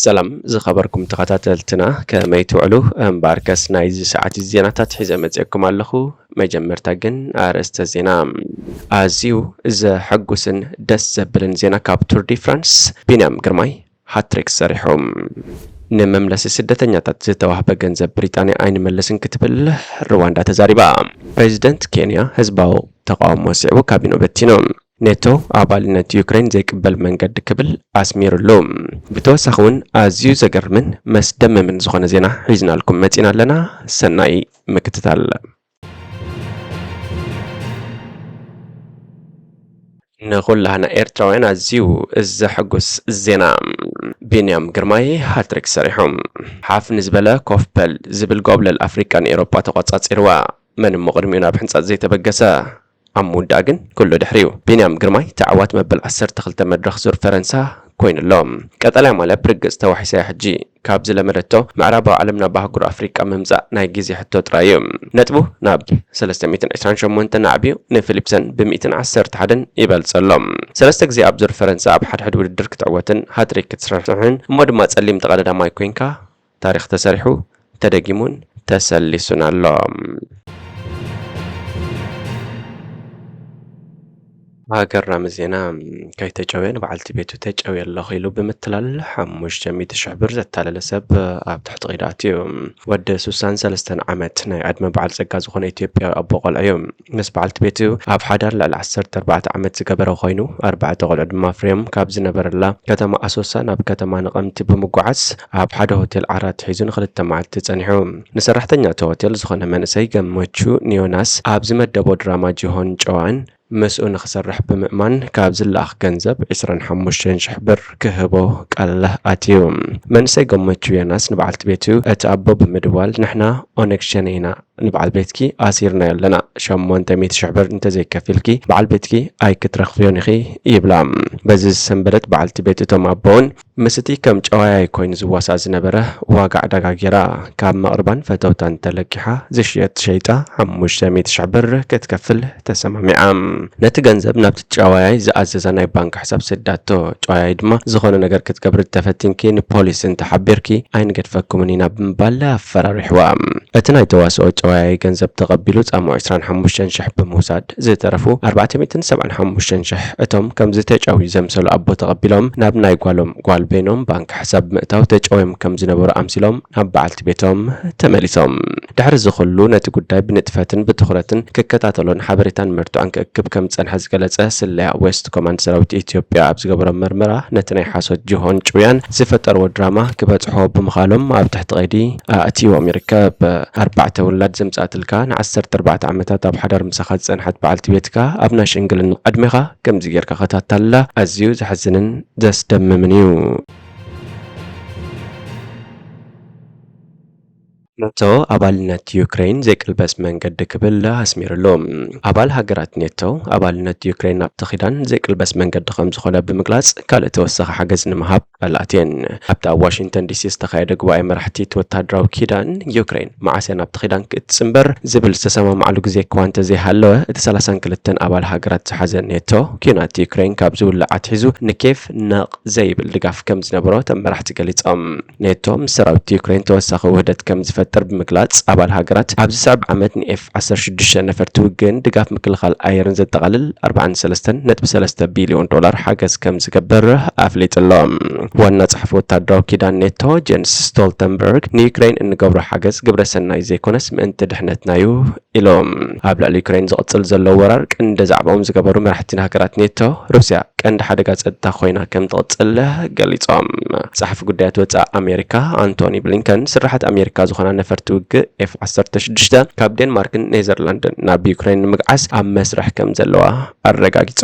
ሰላም ዝኸበርኩም ተኸታተልትና፣ ከመይ ትውዕሉ? እምበኣርከስ ናይዚ ሰዓት ዜናታት ሒዘ መጺአኩም ኣለኹ። መጀመርታ ግን ኣርእስተ ዜና። ኣዝዩ ዘሐጉስን ደስ ዘብልን ዜና ካብ ቱር ዲ ፍራንስ፣ ቢንያም ግርማይ ሃትሪክ ሰሪሑ። ንመምለሲ ስደተኛታት ዝተዋህበ ገንዘብ ብሪጣንያ ኣይንመልስን ክትብል ሩዋንዳ ተዛሪባ። ፕሬዚደንት ኬንያ ህዝባዊ ተቃውሞ ስዒቡ ካቢኖ በቲኑ። ኔቶ ኣባልነት ዩክሬን ዘይቅበል መንገዲ ክብል ኣስሚሩሉ። ብተወሳኺ እውን ኣዝዩ ዘገርምን መስደመምን ዝኾነ ዜና ሒዝናልኩም መጺና ኣለና። ሰናይ ምክትታል። ንኹላህና ኤርትራውያን ኣዝዩ ዘሐጉስ ዜና። ቢንያም ግርማይ ሃትሪክ ሰሪሑ። ሓፍ ንዝበለ ኮፍ በል ዝብል ጎብለል ኣፍሪቃን ኤሮጳ ተቖጻጺርዋ። መን እሞ ቅድሚኡ ናብ ሕንጻጽ ዘይተበገሰ? ኣብ ምውዳእ ግን ኩሉ ድሕሪኡ። ቢንያም ግርማይ ተዓዋቲ መበል ዓሰርተ ክልተ መድረኽ ዙር ፈረንሳ ኮይኑ ኣሎ። ቀጠልያ ማልያ ብርግጽ ተዋሒሳ እያ ሕጂ። ካብ ዝለመደቶ ምዕራባዊ ዓለም ናብ ኣህጉር ኣፍሪቃ ምምጻእ ናይ ግዜ ሕቶ ጥራይ እዩ። ነጥቡ ናብ ሰለስተ ሚእትን ዕስራን ሸሞንተን ኣዕብዩ ንፊሊፕሰን ብ ሚእትን ዓሰርተ ሓደን ይበልጽ ኣሎ። ሰለስተ ግዜ ኣብ ዙር ፈረንሳ ኣብ ሓድሕድ ውድድር ክትዕወትን ሃትሪክ ክትስርሕን እሞ ድማ ጸሊም ተቐዳዳማይ ኮይንካ ታሪኽ ተሰሪሑ፣ ተደጊሙን ተሰሊሱን ኣሎ። ሃገራዊ ዜና። ከይተጨውየ ንበዓልቲ ቤቱ ተጨውየ ኣለኹ ኢሉ ብምትላል ሓሙሽተ ሚእቲ ሽሕ ብር ዘታለለ ሰብ ኣብ ትሕቲ ቀይዲ ኣትዩ። ወዲ ሱሳን ሰለስተን ዓመት ናይ ዕድመ በዓል ጸጋ ዝኾነ ኢትዮጵያዊ ኣቦ ቆልዑ እዩ። ምስ በዓልቲ ቤቱ ኣብ ሓዳር ልዕሊ ዓሰርተ ኣርባዕተ ዓመት ዝገበረ ኮይኑ፣ ኣርባዕተ ቆልዑ ድማ ኣፍርዮም ካብ ዝነበረላ ከተማ ኣሶሳ ናብ ከተማ ነቐምቲ ብምጉዓዝ ኣብ ሓደ ሆቴል ዓራት ሒዙ ንኽልተ መዓልቲ ጸኒሑ። ንሰራሕተኛ እቲ ሆቴል ዝኾነ መንእሰይ ገመቹ ንዮናስ ኣብ ዝመደቦ ድራማ ጂሆን ጨዋን ምስኡ ንኽሰርሕ ብምእማን ካብ ዝለኣኽ ገንዘብ ዕስራን ሓሙሽተን ሽሕ ብር ክህቦ ቃል ኣትዩ። መንእሰይ ገመቹ ዮናስ ንበዓልቲ ቤቱ እቲ ኣቦ ብምድዋል፣ "ንሕና ኦነግ ሸኔ ኢና፣ ንበዓል ቤትኪ ኣሲርናዮ ኣለና። ሸሞንተ ሚእቲ ሽሕ ብር እንተዘይከፊልኪ በዓል ቤትኪ ኣይክትረኽብዮን ኢኺ" ይብላ። በዚ ዝሰንበደት በዓልቲ ቤት እቶም ኣቦ እውን ምስቲ ከም ጨዋያይ ኮይኑ ዝዋሳእ ዝነበረ ዋጋ ዕዳጋ ጌራ ካብ መቕርባን ፈተውታን ተለቂሓ ዝሽየጥ ሸይጣ ሓሙሽተ ሚእቲ ሽሕ ብር ክትከፍል ተሰማሚዓ። ነቲ ገንዘብ ናብቲ ጨዋያይ ዝኣዘዛ ናይ ባንክ ሕሳብ ሰዳቶ። ጨዋያይ ድማ፣ "ዝኾነ ነገር ክትገብሪ ተፈቲንኪ ንፖሊስ እንተሓቢርኪ ኣይንገድፈኩምን ኢና" ብምባል ኣፈራሪሕዋ። እቲ ናይ ተዋስኦ ጨዋያይ ገንዘብ ተቐቢሉ ጻምኡ ዕስራን ሓሙሽተን ሽሕ ብምውሳድ፣ ዝተረፉ ኣርባዕተ ሚእትን ሰብዓን ሓሙሽተን ሽሕ እቶም ከምዚ ተጨውዩ ዘምሰሉ ኣቦ ተቐቢሎም፣ ናብ ናይ ጓሎም ጓል በይኖም ባንክ ሕሳብ ብምእታው ተጨውዮም ከም ዝነበሩ ኣምሲሎም ናብ በዓልቲ ቤቶም ተመሊሶም። ድሕሪ እዚ ኩሉ ነቲ ጉዳይ ብንጥፈትን ብትኹረትን ክከታተሎን ሓበሬታን መርትዖን ክእክብ ከም ዝጸንሐ ዝገለጸ ስለያ ዌስት ኮማንድ ሰራዊት ኢትዮጵያ ኣብ ዝገበሮ መርመራ፣ ነቲ ናይ ሓሶት ጅሆን ጭውያን ዝፈጠርዎ ድራማ ክበጽሖ ብምኻሎም ኣብ ትሕቲ ቀይዲ ኣእትይዎም ይርከብ። ኣርባዕተ ውላድ ዘምጻእትልካ፣ ንዓሰርተ ኣርባዕተ ዓመታት ኣብ ሓዳር ምሳኻ ዝጸንሐት በዓልቲ ቤትካ ኣብ ናይ ሽምግልና ዕድሜኻ ከምዚ ጌርካ ከታታላ ኣዝዩ ዘሕዝንን ዘስደምምን እዩ። ኔቶ ኣባልነት ዩክሬን ዘይቅልበስ መንገዲ ክብል ኣስሚሩሉ። ኣባል ሃገራት ኔቶ ኣባልነት ዩክሬን ናብቲ ኪዳን ዘይቅልበስ መንገዲ ከም ዝኾነ ብምግላጽ፣ ካልእ ተወሳኺ ሓገዝ ንምሃብ ቃል ኣትየን። ኣብቲ ኣብ ዋሽንግተን ዲሲ ዝተኻየደ ጉባኤ መራሕቲ እቲ ወታደራዊ ኪዳን፣ ዩክሬን መዓስ እያ ናብቲ ኪዳን ክትጽንበር ዝብል ዝተሰማማዕሉ ግዜ እኳ እንተዘይሃለወ፣ እቲ ሰላሳን ክልተን ኣባል ሃገራት ዝሓዘ ኔቶ፣ ኲናት ዩክሬን ካብ ዝውላዕ ኣትሒዙ ንኬቭ ነቕ ዘይብል ድጋፍ ከም ዝነበሮ እቶም መራሕቲ ገሊጾም። ኔቶ ምስ ሰራዊት ዩክሬን ተወሳኺ ውህደት ከም ዝፈጥር ብምግላጽ፣ ኣባል ሃገራት ኣብዚ ዝስዕብ ዓመት ንኤፍ ዓሰርተ ሽዱሽተ ነፈርቲ ውግእን ድጋፍ ምክልኻል ኣየርን ዘጠቓልል ኣርባዓን ሰለስተን ነጥቢ ሰለስተ ቢልዮን ዶላር ሓገዝ ከም ዝገብር ኣፍሊጡ ኣሎ። ዋና ጸሓፊ ወታደራዊ ኪዳን ኔቶ ጀንስ ስቶልተንበርግ፣ "ንዩክሬን እንገብሮ ሓገዝ ግብረ ሰናይ ዘይኮነስ ምእንቲ ድሕነትና እዩ" ኢሎም። ኣብ ልዕሊ ዩክሬን ዝቕጽል ዘሎ ወራር ቀንዲ ዛዕባኦም ዝገበሩ መራሕቲ ሃገራት ኔቶ፣ ሩስያ ቀንዲ ሓደጋ ጸጥታ ኮይና ከም ትቕጽል ገሊጾም። ጸሓፊ ጉዳያት ወጻኢ ኣሜሪካ ኣንቶኒ ብሊንከን፣ ስራሓት ኣሜሪካ ዝኾና ነፈርቲ ውግእ ኤፍ ዓሰርተ ሽዱሽተ ካብ ዴንማርክን ኔዘርላንድን ናብ ዩክሬን ንምግዓዝ ኣብ መስርሕ ከም ዘለዋ ኣረጋጊጹ።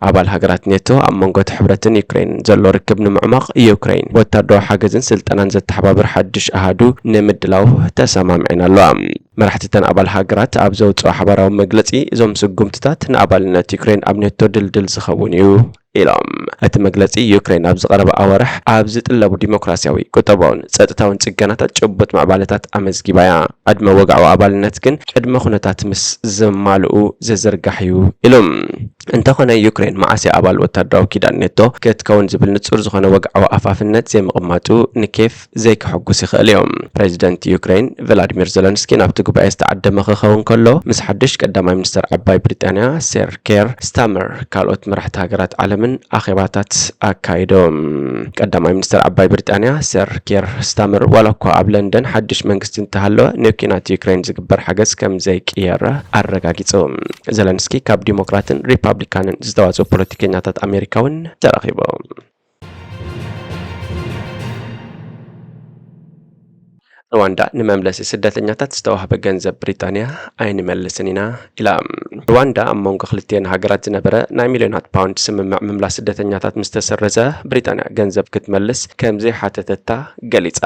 ኣባል ሃገራት ኔቶ ኣብ መንጎ እቲ ሕብረትን ዩክሬን ዘሎ ርክብ ንምዕማቕ፣ ዩክሬን ወታደራዊ ሓገዝን ስልጠናን ዘተሓባብር ሓድሽ ኣሃዱ ንምድላው ተሰማሚዐን ኣለዋ። መራሕቲ እተን ኣባል ሃገራት ኣብ ዘውፅኦ ሓባራዊ መግለፂ፣ እዞም ስጉምትታት ንኣባልነት ዩክሬን ኣብ ኔቶ ድልድል ዝኸውን እዩ ኢሎም። እቲ መግለጺ፣ ዩክሬን ኣብ ዝቐረበ ኣዋርሕ ኣብ ዝጥለቡ ዲሞክራሲያዊ፣ ቁጠባውን ጸጥታውን ጽገናታት ጭቡጥ ምዕባለታት ኣመዝጊባ እያ። ዕድመ ወግዓዊ ኣባልነት ግን ቅድመ ኩነታት ምስ ዘማልኡ ዝዝርጋሕ እዩ ኢሉ። እንተኾነ፣ ዩክሬን መዓስ እያ ኣባል ወታደራዊ ኪዳን ኔቶ ክትከውን ዝብል ንጹር ዝኾነ ወግዓዊ ኣፋፍነት ዘይምቕማጡ ንኬፍ ዘይከሐጉስ ይኽእል እዩ። ፕሬዚደንት ዩክሬን ቨላዲሚር ዘለንስኪ ናብቲ ጉባኤ ዝተዓደመ ክኸውን ከሎ፣ ምስ ሓድሽ ቀዳማይ ሚኒስተር ዓባይ ብሪጣንያ ሰር ኬር ስታመር፣ ካልኦት መራሕቲ ሃገራት ዓለምን ኣኼባታት ኣካይዶም። ቀዳማይ ሚኒስተር ዓባይ ብሪጣንያ ሰር ኬር ስታመር፣ ዋላ እኳ ኣብ ለንደን ሓድሽ መንግስቲ እንተሃለወ፣ ንኲናት ዩክሬን ዝግበር ሓገዝ ከም ዘይቅየር ኣረጋጊጹ። ዘለንስኪ ካብ ዲሞክራትን ሪፓብሊካንን ዝተዋጽኡ ፖለቲከኛታት ኣሜሪካ እውን ተራኺቡ። ሩዋንዳ፣ ንመምለሲ ስደተኛታት ዝተዋህበ ገንዘብ ብሪጣንያ ኣይንመልስን ኢና ኢላ። ሩዋንዳ፣ ኣብ መንጎ ክልቲኤን ሃገራት ዝነበረ ናይ ሚልዮናት ፓውንድ ስምምዕ ምምላስ ስደተኛታት ምስ ተሰረዘ፣ ብሪጣንያ ገንዘብ ክትመልስ ከም ዘይሓተተታ ገሊጻ።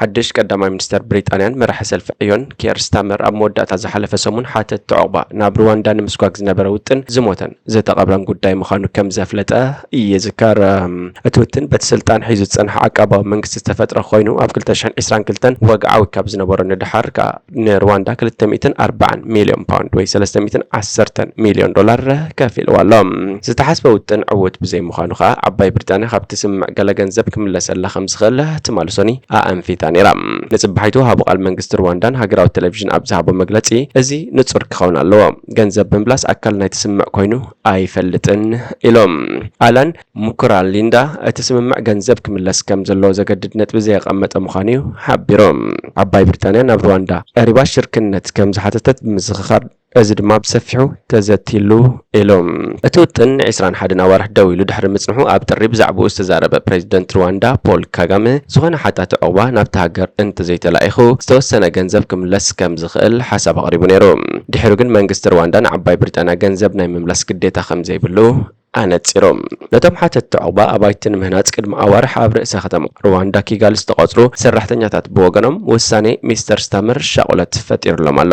ሓድሽ ቀዳማይ ሚኒስተር ብሪጣንያን መራሒ ሰልፊ ዕዮን ኬር ስታመር፣ ኣብ መወዳእታ ዝሓለፈ ሰሙን ሓተትቲ ዑቕባ ናብ ሩዋንዳ ንምስጓግ ዝነበረ ውጥን ዝሞተን ዝተቐብረን ጉዳይ ምዃኑ ከም ዘፍለጠ ይዝከር። እቲ ውጥን በቲ ስልጣን ሒዙ ዝጸንሐ ዓቃባዊ መንግስቲ ዝተፈጥረ ኮይኑ፣ ኣብ ክልተ ሽሕን ዕስራን ክልተን ወግዓዊ ካብ ዝነበሮ ንደሓር ከኣ ንሩዋንዳ ክልተ ሚእትን ኣርባዓን ሚልዮን ፓውንድ ወይ ሰለስተ ሚእትን ዓሰርተን ሚልዮን ዶላር ከፊልዋ ኣሎ። ዝተሓስበ ውጥን ዕዉት ብዘይምዃኑ ከኣ፣ ዓባይ ብሪጣንያ ካብቲ ስምምዕ ገለ ገንዘብ ክምለሰላ ከም ዝኽእል ትማሊ ሰኑይ ኣኣንፊታ ነይራ። ንጽባሒቱ ወሃቢ ቃል መንግስቲ ሩዋንዳን ሃገራዊ ቴሌቪዥን ኣብ ዝሃቦ መግለጺ፣ እዚ ንጹር ክኸውን ኣለዎ። ገንዘብ ምምላስ ኣካል ናይቲ ስምምዕ ኮይኑ ኣይፈልጥን ኢሎም። ኣላን ሙኩራሊንዳ፣ እቲ ስምምዕ ገንዘብ ክምለስ ከም ዘለዎ ዘገድድ ነጥቢ ዘየቐመጠ ምዃኑ እዩ ሓቢሩ። ዓባይ ብሪጣንያ ናብ ሩዋንዳ ቀሪባ ሽርክነት ከም ዝሓተተት ብምዝኽኻር፣ እዚ ድማ ብሰፊሑ ተዘቲሉ ኢሉ። እቲ ውጥን ንዕስራን ሓደን ኣዋርሕ ደው ኢሉ ድሕሪ ምጽንሑ፣ ኣብ ጥሪ ብዛዕባኡ ዝተዛረበ ፕሬዚደንት ሩዋንዳ ፖል ካጋመ፣ ዝኾነ ሓታቲ ዑቕባ ናብታ ሃገር እንተዘይተላኢኹ፣ ዝተወሰነ ገንዘብ ክምለስ ከም ዝኽእል ሓሳብ ኣቕሪቡ ነይሩ። ድሒሩ ግን መንግስቲ ሩዋንዳ ንዓባይ ብሪጣንያ ገንዘብ ናይ ምምላስ ግዴታ ከም ዘይብሉ ኣነጺሩ። ነቶም ሓተትቲ ዑቕባ ኣባይቲ ንምህናጽ ቅድሚ ኣዋርሕ ኣብ ርእሰ ከተማ ሩዋንዳ ኪጋሊ ዝተቖጽሩ ሰራሕተኛታት ብወገኖም፣ ውሳኔ ሚስተር ስታመር ሻቕሎት ፈጢሩሎም ኣሎ።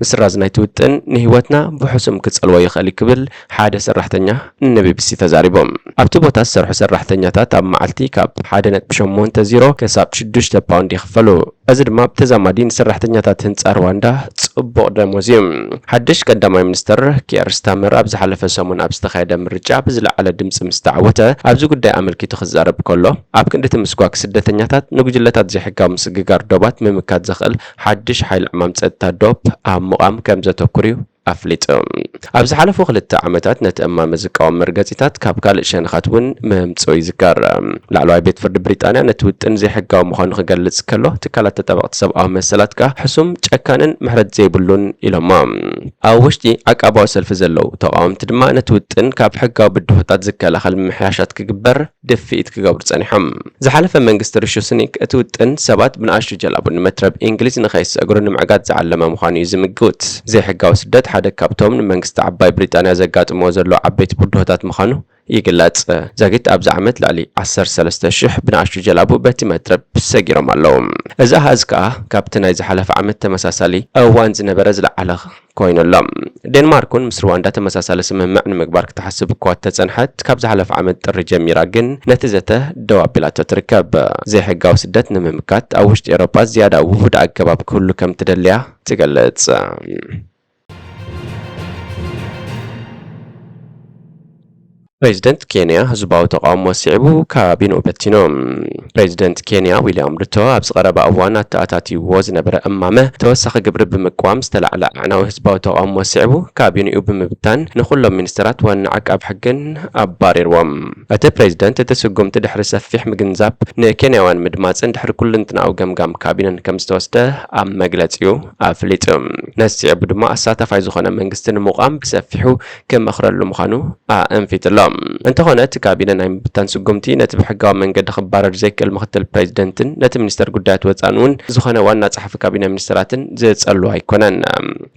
ምስራዝ ናይቲ ውጥን ንህይወትና ብሕሱም ክጸልዎ ይኽእል እዩ ክብል ሓደ ሰራሕተኛ ንቢቢሲ ተዛሪቡ። ኣብቲ ቦታ ዝሰርሑ ሰራሕተኛታት ኣብ መዓልቲ ካብ ሓደ ነጥቢ ሸሞንተ ዜሮ ክሳብ ሽዱሽተ ፓውንድ ይኽፈሉ። እዚ ድማ ብተዛማዲ ንሰራሕተኛታት ህንጻ ሩዋንዳ ጽቡቕ ደሞዝ እዩ። ሓድሽ ቀዳማይ ሚኒስተር ኪየር ስታመር ኣብ ዝሓለፈ ሰሙን ኣብ ዝተኻየደ ምርጫ ብዝለዓለ ድምጺ ምስ ተዓወተ፣ ኣብዚ ጉዳይ ኣመልኪቱ ክዛረብ ከሎ፣ ኣብ ክንዲ እቲ ምስጓግ ስደተኛታት፣ ንጉጅለታት ዘይሕጋዊ ምስግጋር ዶባት ምምካት ዘኽእል ሓድሽ ሓይሊ ዕማም ጸጥታ ዶብ ኣብ ምቓም ከም ዘተኩር እዩ ኣፍሊጡ። ኣብ ዝሓለፉ ክልተ ዓመታት ነቲ እማመ ዝቃወም መርገጺታት ካብ ካልእ ሸነኻት እውን ምምጽኡ ይዝከር። ላዕለዋይ ቤት ፍርዲ ብሪጣንያ ነቲ ውጥን ዘይሕጋዊ ምዃኑ ክገልጽ ከሎ፣ ትካላት ተጣበቕቲ ሰብኣዊ መሰላት ከኣ ሕሱም፣ ጨካንን ምሕረት ዘይብሉን ኢሎሞ። ኣብ ውሽጢ ዓቃባዊ ሰልፊ ዘለዉ ተቓወምቲ ድማ ነቲ ውጥን ካብ ሕጋዊ ብድሆታት ዝከላኸል ምምሕያሻት ክግበር ድፍኢት ክገብሩ ጸኒሖም። ዝሓለፈ መንግስቲ ሪሺ ሱኒክ እቲ ውጥን ሰባት ብንኣሽቱ ጀላቡ ንመትረብ እንግሊዝ ንኸይስእግሩ ንምዕጋት ዝዓለመ ምዃኑ እዩ ዝምጉት። ዘይሕጋዊ ስደት ሓደ ካብቶም ንመንግስቲ ዓባይ ብሪጣንያ ዘጋጥምዎ ዘሎ ዓበይቲ ብድሆታት ምዃኑ ይግለጽ። ዛጊት ኣብዚ ዓመት ልዕሊ ዓሰርተ ሰለስተ ሽሕ ብንኣሽቱ ጀላቡ በቲ መትረብ ሰጊሮም ኣለዉ። እዚ ኣሃዝ ከኣ ካብቲ ናይ ዝሓለፈ ዓመት ተመሳሳሊ እዋን ዝነበረ ዝለዓለ ኮይኑ ኣሎ። ዴንማርክ እውን ምስ ሩዋንዳ ተመሳሳሊ ስምምዕ ንምግባር ክትሓስብ እኳ እተጸንሐት፣ ካብ ዝሓለፈ ዓመት ጥሪ ጀሚራ ግን ነቲ ዘተ ደው ኣቢላቶ ትርከብ። ዘይሕጋዊ ስደት ንምምካት ኣብ ውሽጢ ኤውሮጳ ዝያዳ ውሁድ ኣገባብ ክህሉ ከም ትደልያ ትገልጽ። ፕሬዚደንት ኬንያ ህዝባዊ ተቓውሞ ስዒቡ ካቢንኡ በቲኑ። ፕሬዚደንት ኬንያ ዊልያም ሩቶ ኣብዚ ቀረባ እዋን ኣተኣታትይዎ ዝነበረ እማመ፣ ተወሳኺ ግብሪ ብምቅዋም ዝተላዕለ ኣዕናዊ ህዝባዊ ተቓውሞ ስዒቡ ካቢንኡ ብምብታን ንኹሎም ሚኒስተራት ዋና ዓቃብ ሕግን ኣባሪርዎም። እቲ ፕሬዚደንት እቲ ስጉምቲ ድሕሪ ሰፊሕ ምግንዛብ ንኬንያውያን ምድማጽን ድሕሪ ኩልንትናዊ ገምጋም ካቢነን ከም ዝተወስደ ኣብ መግለጺኡ ኣፍሊጡ። ነዚ ስዒቡ ድማ ኣሳታፋይ ዝኾነ መንግስቲ ንምቋም ብሰፊሑ ክመኽረሉ ምዃኑ ኣእንፊትሎም። እንተኾነ፣ እቲ ካቢነ ናይ ምብታን ስጉምቲ ነቲ ብሕጋዊ መንገዲ ክባረር ዘይክእል ምኽትል ፕሬዚደንትን ነቲ ሚኒስተር ጉዳያት ወጻእን እውን ዝኾነ ዋና ጸሓፊ ካቢነ ሚኒስተራትን ዝጸልዎ ኣይኮነን።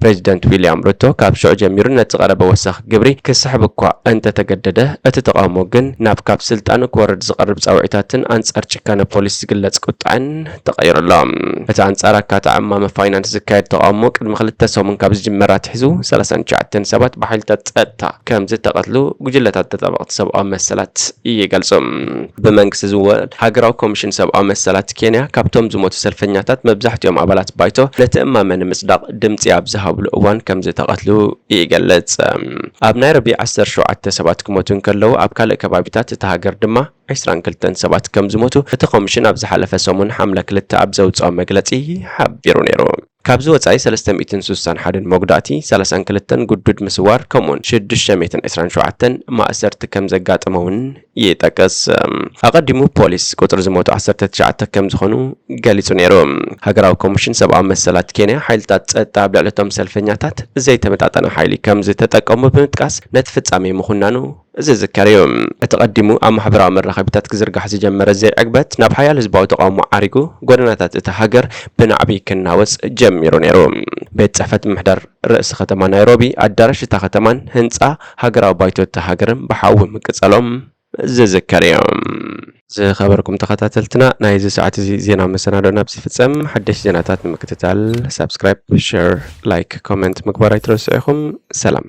ፕሬዚደንት ዊልያም ሩቶ ካብ ሽዑ ጀሚሩ ነቲ ቀረበ ወሳኺ ግብሪ ክስሕብ እኳ እንተተገደደ፣ እቲ ተቓውሞ ግን ናብ ካብ ስልጣኑ ክወርድ ዝቐርብ ጻውዒታትን ኣንጻር ጭካነ ፖሊስ ዝግለጽ ቁጥዐን ተቐይሩ ኣሎ። እቲ ኣንጻር ኣካታዒ እማመ ፋይናንስ ዝካየድ ተቓውሞ ቅድሚ ክልተ ሰሙን ካብ ዝጅመር ኣትሒዙ ሰላሳን ትሽዓተን ሰባት ብሓይልታት ጸጥታ ከም ዝተቐትሉ ጉጅለታት ተጣ-፣ ጠበቕቲ ሰብኣዊ መሰላት ይገልጹ። ብመንግስቲ ዝወል ሃገራዊ ኮሚሽን ሰብኣዊ መሰላት ኬንያ ካብቶም ዝሞቱ ሰልፈኛታት መብዛሕትኦም ኣባላት ባይቶ ነቲ እማመ ንምጽዳቕ ድምጺ ኣብ ዝሃብሉ እዋን ከም ዝተቐትሉ ይገልጽ። ኣብ ናይሮቢ ዓሰርተ ሸውዓተ ሰባት ክሞቱ እንከለዉ ኣብ ካልእ ከባቢታት እታ ሃገር ድማ ዕስራን ክልተን ሰባት ከም ዝሞቱ እቲ ኮሚሽን ኣብ ዝሓለፈ ሰሙን ሓምለ ክልተ ኣብ ዘውጽኦ መግለጺ ሓቢሩ ነይሩ። ካብዚ ወጻኢ ሰለስተ ሚእትን ስሳን ሓደን መጉዳእቲ፣ ሰላሳን ክልተን ግዱድ ምስዋር ከምኡውን ሽዱሽተ ሚእትን ዕስራን ሸውዓተን ማእሰርቲ ከም ዘጋጠመ እውን ይጠቅስ። ኣቐዲሙ ፖሊስ ቁጽሪ ዝሞቱ ዓሰርተ ትሽዓተ ከም ዝኾኑ ገሊጹ ነይሩ። ሃገራዊ ኮሚሽን ሰብኣዊ መሰላት ኬንያ ሓይልታት ጸጥታ ኣብ ልዕሊ እቶም ሰልፈኛታት ዘይተመጣጠነ ሓይሊ ከም ዝተጠቀሙ ብምጥቃስ ነቲ ፍጻሜ ምኹናኑ ዝዝከር እዩ። እቲ ቀዲሙ ኣብ ማሕበራዊ መራኸቢታት ክዝርጋሕ ዝጀመረ ዘይዕግበት ናብ ሓያል ህዝባዊ ተቓውሞ ዓሪጉ ጎደናታት እታ ሃገር ብናዕቢ ክናወጽ ጀሚሩ ነይሩ። ቤት ጽሕፈት ምምሕዳር ርእሲ ከተማ ናይሮቢ፣ ኣዳራሽ እታ ከተማን ህንጻ ሃገራዊ ባይቶ እታ ሃገርን ብሓዊ ምቅጻሎም ዝዝከር እዩ። ዝኸበርኩም ተኸታተልትና፣ ናይዚ ሰዓት እዚ ዜና መሰናዶና ኣብዚ ይፍጸም። ሓደሽ ዜናታት ንምክትታል ሳብስክራይብ፣ ሸር፣ ላይክ፣ ኮመንት ምግባር ኣይትረስዑ ኢኹም። ሰላም።